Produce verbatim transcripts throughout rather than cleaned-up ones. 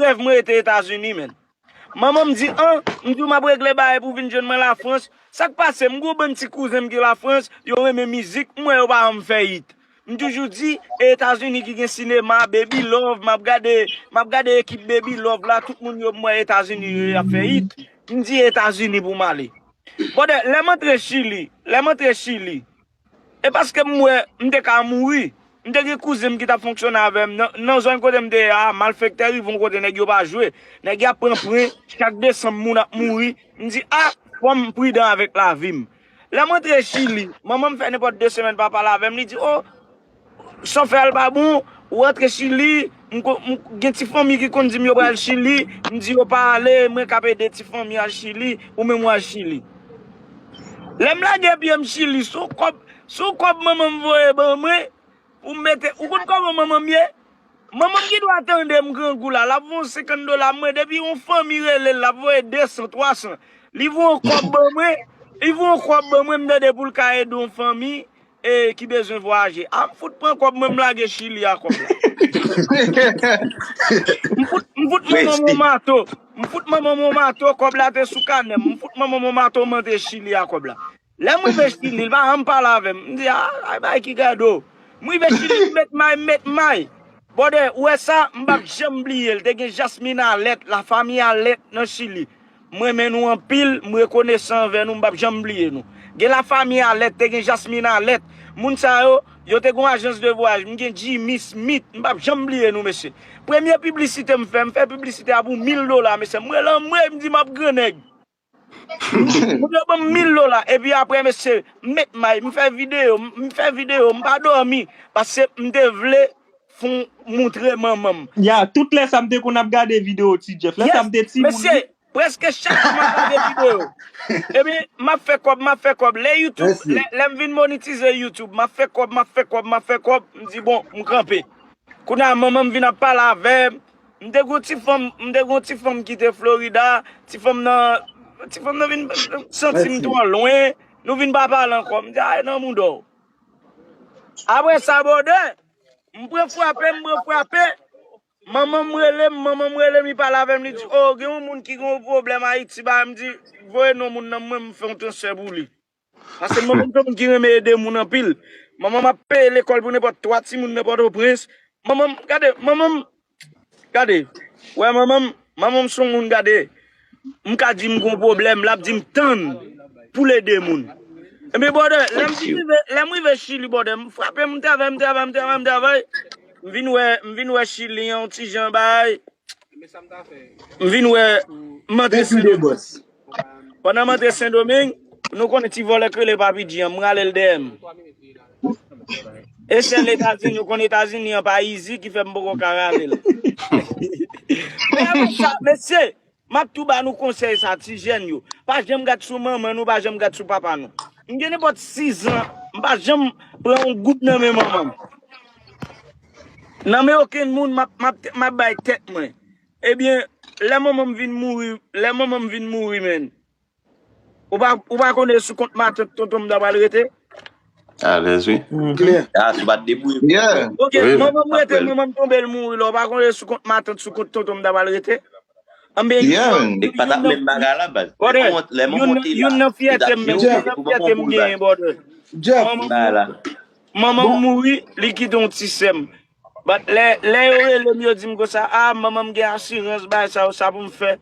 rèv mwen rete Etazini, menn. Manman m di, an, m di w m ap regle bagay pou w vin jwenn mwen Lafrans. Sa k pase? M gen yon bann ti kouzen m ki Lafrans, yo renmen mizik, m wè yo pa janm fè hit. M toujou di, e Etazini ki gen sinema, Baby Love, m ap gade, m ap gade ekip Baby Love la, tout moun yo m wè Etazini yo y ap fè hit. M di Etazini pou m ale. Brother, lè m antre Chili, lè m antre Chili, e paske m wè m te ka mouri. M te gen kouzen m ki t ap fonksyone avè m. Nan, nan zòn kote m te ye a, malfektè rive yon kote nèg yo pa jwe. Nèg y ap pran pwen, chak desanm moun ap mouri. M di, a, fò m pridan avèk lavi m. Lè m antre Chili, manman m fè nenpòt de semèn pa pale avè m, li di, o, sa w fè a l pa bon, ou antre Chili, m ko- m gen ti fanmi ki konn di m yo pral Chili, m di yo pa ale, mwen k ap ede ti fanmi al Chili, ou menm w al Chili. Lè m lage pye m Chili, se yon kòb, se yon kòb manman m voye ban mwen, pou m mete, ou konn kòman manman m ye? Manman m ki dwa tande m grangou la, l ap voye yon senkant dola mwen, depi yon fanmi rele l, l ap voye de san, twa san. Li voye yon kòb ban mwen, li voye yon kòb ban mwen, m tande pou l ka ede yon fanmi e ki bezwen vwayaje. A, m fout pran kòb mwen, m lage Chili a kòb la. M fout, m fout manman m yon mato. M fout manman m yon mato, kòb la te sou kanè m. M fout manman m yon mato, m antre Chili a kòb la. Lè m rive Chili, l pa janm pale avè m. M di, a, ay bay ki gado. M rive Chili, m met may, m met may. Brother, ou wè sa, m p ap janm bliye l. Te gen Jasmine Alerte, lafanmi Alerte nan Chili. M renmen nou anpil, m rekonesan anvè nou, m p ap janm bliye nou. Gen lafanmi Alerte, te gen Jasmine Alerte. Moun sa yo, yo te gen yon ajans de vwayaj. M gen Jimmy Smith, m p ap janm bliye nou, mesye. Premye piblisite m fè, m fè piblisite a pou mil dola, mesye. M rele anmwe, m di m ap grannèg. Moun yo ban m mil dola, epi apre, mesye, m met may, m fè videyo, m m fè videyo, m pa dòmi, paske m te vle fon moutre manman m. Ya, tout lè sa m te konn ap gade videyo Ti Jeff. Lè sa m te timoun. Mesye, prèske chak jou m ap gade videyo. Epi, m ap fè kòb, m ap fè kòb. Lè YouTube, lè, lè m vin monetize YouTube, m ap fè kòb, m ap fè kòb, m ap fè kòb. M di, bon, m kanpe. Kounye a, manman m vin ap pale avè m. M te gon ti fanm, m te gon ti fanm ki te Florida. Ti fanm nan, ti fanm nan vin santi m twò lwen. Nou vin pa pale ankò. M di, ay, nan mouda w. Apre sa, brother, m pran frape, m pran frape. Manman m rele m, manman m rele m, li pale avè m, li di, o, gen yon moun ki gen yon pwoblèm Ayiti, ba, m di, voye non moun nan, mwen, m fè yon transfè pou li. Paske manman m se yon moun ki renmen ede moun anpil. Manman m ap peye lekòl pou nenpòt twa timoun nan Pòtoprens. Manman m, gade, manman m, gade. Wè, manman m, manman m se yon moun, gade. M ka di m gon pwoblèm, l ap di m tann pou l ede moun. Ebyen, brother, lè m rive, lè m rive Chili, brother, m frape, m travay, m travay, m travay, m travay. M vin wè, m vin wè Chili an, yon ti jan bay. M vin wè, m antre Sendomeng. Pandan m antre Sendomeng, nou konnen ti vòlè k rele Papi G an, m rale l dèyè m. E sèl Etazini, ou konn Etazini an pa izi ki fè m poko ka rale l. Men apre sa, mesye, m ap tou ba nou konsèy sa, ti jèn yo. Pa janm gad sou manman nou, pa janm gad sou papa nou. M gen nenpòt sis zan, m pa janm pran yon goud nan men manman m. Nan men okenn moun, m ap, m ap, m ap bay tèt mwen. Ebyen, lè manman m vin mouri, lè manman m vin mouri, menn, ou pa, ou pa konnen sou kont matant tonton m ta pral rete? Alèz, wi. Klè. A, si w pa t debouye pou ou. Yeah. Ok, Wi, manman m w ap rete, fè l. Manman m tonbe, l mouri la, ou pa konnen sou kont tonton m ta pral rete? Anben, youn Yeah. nan, Li pa t ap youn nan, menm bagay la, baz. Brother, Lè manman youn w nan, te youn la, nan li t ap fyète m, di w youn se nan pou fyète manman w m pou l genyen, bay. brother. Jeff, Manman m Bagay la. Manman m bon, mouri, li kite yon ti sè m. But lè, lè yo rele m, yo di m konsa, a, manman m gen asirans, bagay sa yo, sa pou m fè?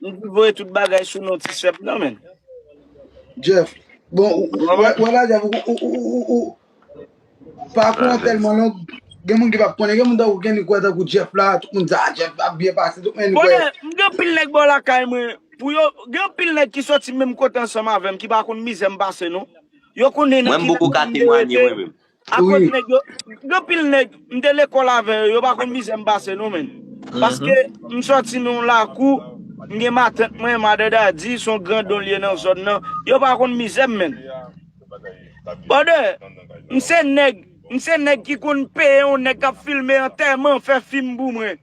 M di voye tout bagay sou non ti sè m nan, menn. Jeff, bon, ou- ou- wè wè la, Jeff, ou- ou- ou- ou- ou- pakou an tèlman long, gen moun ki p ap konnen, gen moun tankou gen li kwè tankou Jeff la, tout moun di, a, Jeff ap byen pase, tout moun kwè. Brother, m gen anpil nèg bò lakay mwen, pou yo, gen anpil nèg ki sòti menm kote ansanm avè m, ki pa konn mizè m pase non. Yo konnen nan Mwen, m ki poko ka lakay m te temwanye, rete. mwen menm. Akoz Wi. Nèg yo, gen anpil nèg, m te lekòl avè yo, yo pa konn mizè m pase non, menn. Paske m sòti nan yon lakou, m gen matant mwen, Mother Daddy, se yon grandon l ye nan zòn nan. Yo pa konn mizè m, menn. Brother, m se nèg, m se nèg ki konn peye yon nèg k ap filme antèman, fè fim pou mwen.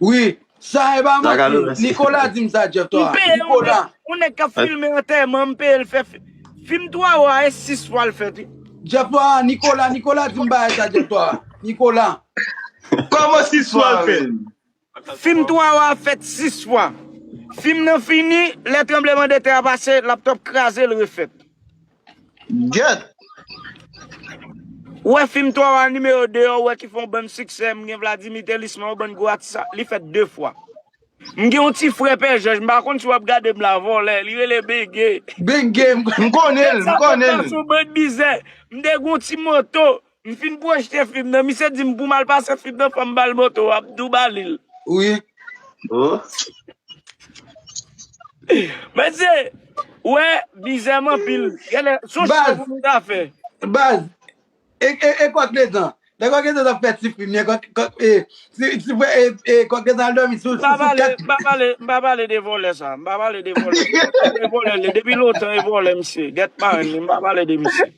Wi, sa e pa Sa ka manti. lou, mèsi. Nicolas di m sa, Jeff, M twa. peye yon nèg, Nicolas, yon nèg k ap filme antèman, m peye l fè fi- fim twa wa e sis fwa l fèt, wi. Jeff, twa, Nicolas, Nicolas di m bagay sa, Jeff, twa. Nicolas. Kòman sis fwa l fèt? Fim twa wa fèt sis fwa. Fim nan fini, lè tranblemanntè a pase, laptòp kraze, l refèt. Gèt. Ou wè fim twa wa nimewo de an, ou wè ki fè yon bann siksè, m gen Vladimir Talisman, yon bann gwo atis, li fèt de fwa. M gen yon ti frè Pè Jòj, m pa konn si w ap gade m la, vòlè, li rele Benge. Benge, m konnen l, m konnen l. Sou bann bizè. M te gen yon ti moto, m fin pwojte fim nan, misye di m pou m al pase fim nan, fò m ba l moto, w ap dou ba li l. Wi. Mesye, wè, bizè m anpil. Genlè, se yon cho pou nou ta fè. Baz, e, e, e kòk letan. Lè kòk letan t ap fè ti fim, e, kòk, kòk, e, ti, ti, e, e, kòk letan al dòmi sou, sou, sou kat. M pa pale, m pa pale de vòlè sa. M pa pale de vòlè. De vòlè, li. Depi lontan, e vòlè, misye. Gèt parenn li, m pa pale de misye.